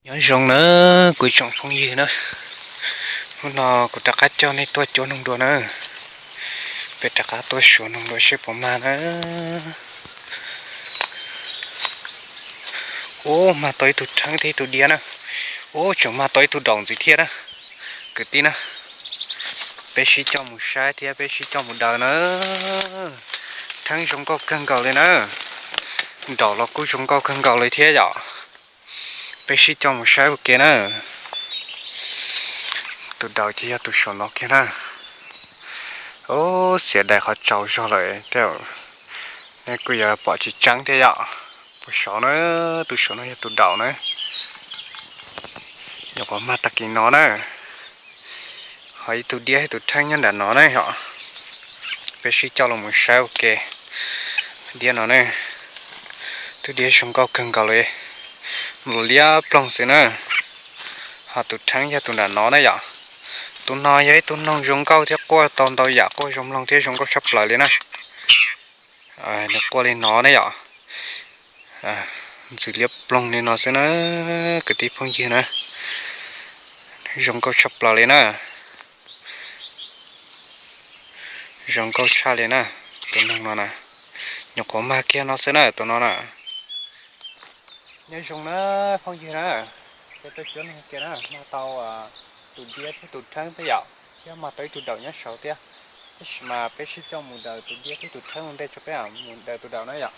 Nyob zoo na kuv tsoom phooj ywg na, hnub no kuv rov qab coj nej tuaj cuab noog dua na. Peb rov qab tuaj xyuas noog dua seb puas mag na. Ub, mag tau ib tug rheeb thiab ib tug diab na. Ub, tseem mag tau ib tug daum ntxiv thiab na. Kwv tij na, peb sib coj mus saib thiab peb sib coj mus daws na. Rheeb zoo nkauj kawg nkaus li na. Daum los kuj zoo nkauj kawg nkaus li thiab yom. Peb sib coj mus saib ua ke na. Tus daum ces yog tus saum no kiag na. Ub, xiav dais qhov tsaus zog lawm thiab. Nej kuj yuav pom tsis tseeb thiab yom. Puag saud na, tus saum no yog tus daum na. Nyuam qhuav mag tag kis no na. Ho ib tug diab ib tug rheeb nyob nram no na yom. Peb sib coj los mus saib ua ke. Diab no ne, tus diab zoo nkauj kawg nkaus li, los liab ploog xwb na. Ho tus rheeb yog tus nram no na yom. Tus no yog ib tug noog zoo nkauj thiab quaj tau ntau yam, quaj zoo mloog thiab zoo nkauj tshaj plaws li na. Nws quaj li no ne yom. Ntxwv liab ploog li no xwb na, kwv tij phooj ywg na. Zoo nkauj tshaj plaws li na. Zoo nkauj tshaj li na. Tus noog no na, nyuam qhuav mag kiag no xwb na tus no na. Nyob zoo na phooj ywg na, peb tuaj cuab noog kiag na, mag tau tus diab thiab tus rheeb thiab yom, thiab mag tau ib tug daum nyob saud thiab. Tab sis mas peb sib coj mus daws tus diab thiab tus rheeb ua ntej tso, peb mus daws tus daum na yom.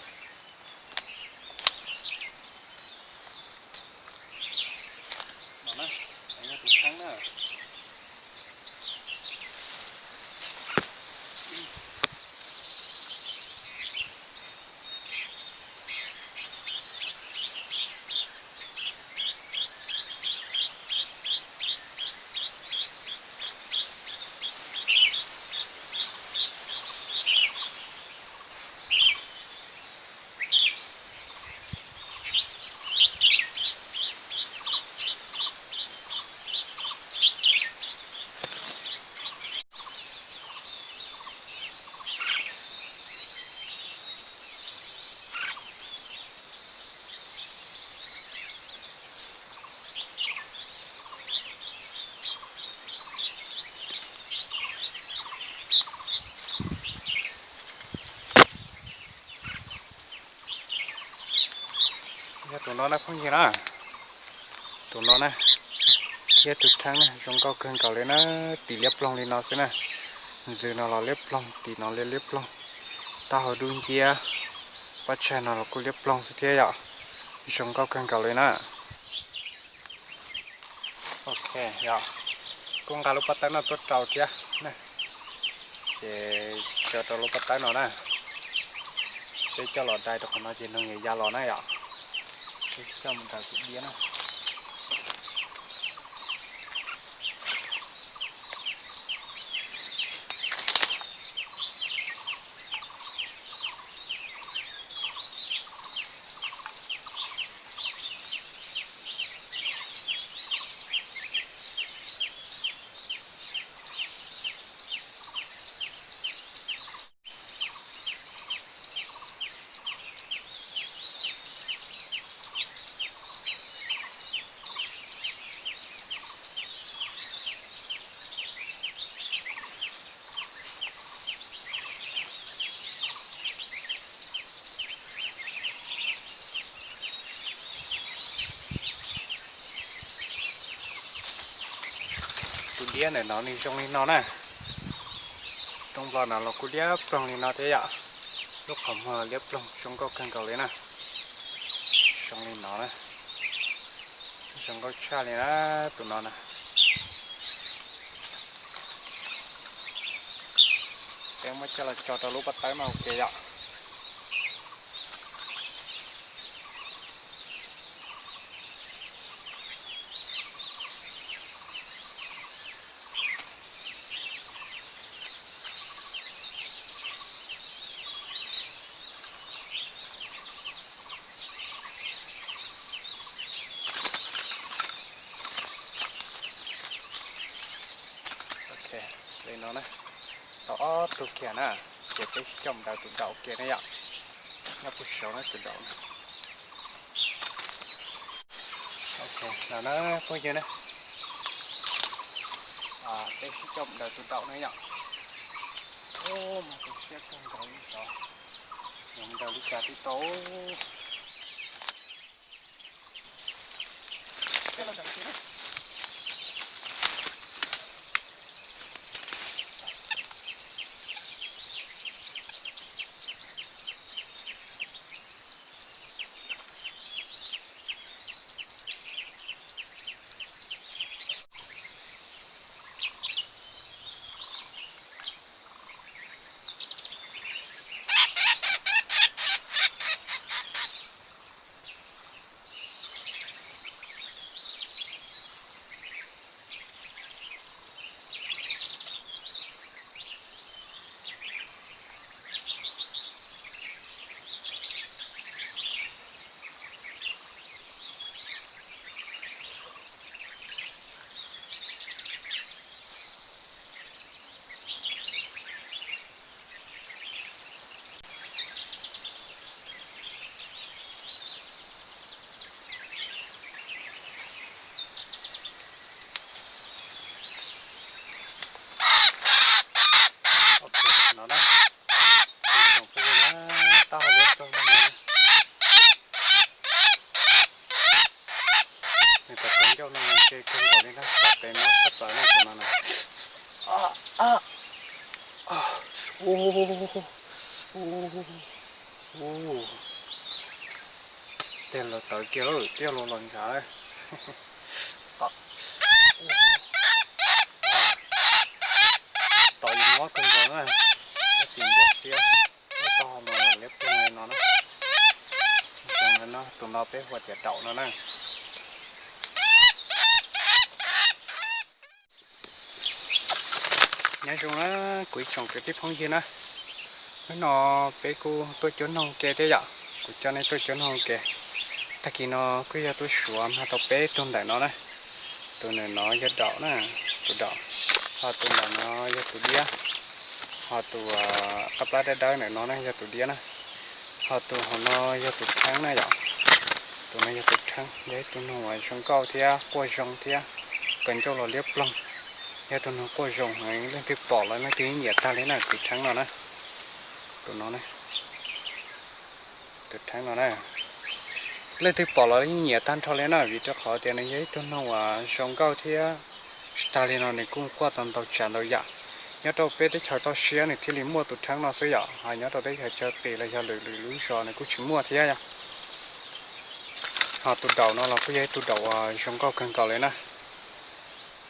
Yog tus no na phooj ywg na, tus no na, yog tus rheeb na, zoo nkauj kawg nkaus li na, tim liab ploog li no xwb na. Ntxwv no los liab ploog, tim no li liab ploog, taub hau dub nciab, pob tsaig no los kuj liab ploog xwb thiab yom. Zoo nkauj kawg nkaus li na. Ok, yog kuv nqa lub pob tawb no tuaj rau thiab na, ces tso rau lub pob tawb no na, peb coj los dai rau qhov no ces noog yuav ya los na yom. Peb coj mus daws tus diab na. Tus diab ntawm no nws zoo li no na. Rooj nplog no los kuj liab ploog li no thiab yom. Lub qhov muag liab ploog zoo nkauj kawg nkaus li na. Zoo li no na. Zoo nkauj tshaj li na, tus no na. Peb muab coj los tso rau lub pob tawb no ua ke yom. Ok, li no na, tau ob tug kiag na, ces peb sib coj mus daws tus daum kiag na yom. Nyob puag saud na tus daum na. Ok, Los na phooj ywg na, peb sib coj mus daws tus daum na yom. Mas tus siab kawg nkaus li xyov yuav mus daws li cas twb tau. No na, tsoom phooj ywg na, taub hau liab ploog no na. Nws cov qhov ncauj no ces kawg nkaus li na, tom tes mob tshaj plaws na tus no na. Tej los tawv kiag lawm, tej los los ntshav lawm. Tom yus mob kawg nkaus na, tab sis ntuj xiab, muab tau ho mas liab ploog li no na. Zoo no, tus no peb hu tias daum no na. Nyob zoo na kuv ib tsoom kwv tij phooj ywg na, hnub no peb kuj tuaj cuab noog ke thiab yom, kuv coj nej tuaj cuab noog ke. Tag kis no kuj yog tuaj suav mag tau peb tug ntawm no na. Tus ntawm no yog daum na, tus daum, ho tus ntawm no yog tus diab, ho tus qab plab dawb dawb ntawm no na yog tus diab na, ho tus hauv no yog tus rheeb na yom. Tus no yog tus rheeb, yog ib tug noog uas zoo nkauj thiab quaj zoo thiab, kaw ncauj los liab ploog. Yog tus noog quaj zoo heev, leej twg pom los leej twg nyiam tag li na, tus rheeb no na. Tus no na, tus rheeb no na, leej twg pom los yeej nyiam tag nrho li na, vim rau qhov tias nws yog ib tug noog uas zoo nkauj thiab. Tsis tas li no nws kuj quaj tau ntau tsav ntau yam. Nyob rau peb teb chaws toj siab nws thiaj li muaj tus rheeb no xwb yom, ho nyob rau teb chaws chaw pem los yog lwm lwm lub zos nws kuj tsis muaj thiab yom. Ho tus daum no los kuj yog ib tug daum uas zoo nkauj kawg nkaus li na.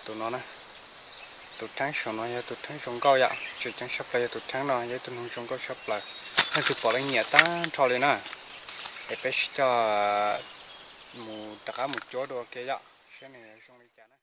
Tus no na, tus rheeb saum no yog tus rheeb zoo nkauj yom, tseem ceeb tshaj plaws yog tus rheeb no yog ib tug noog zoo nkauj tshaj plaws. Leej twg pom leej nyiam tag nrho li na. Es peb sib coj mus rov qab mus cuab dua ke yom, saib nws zoo li cas na.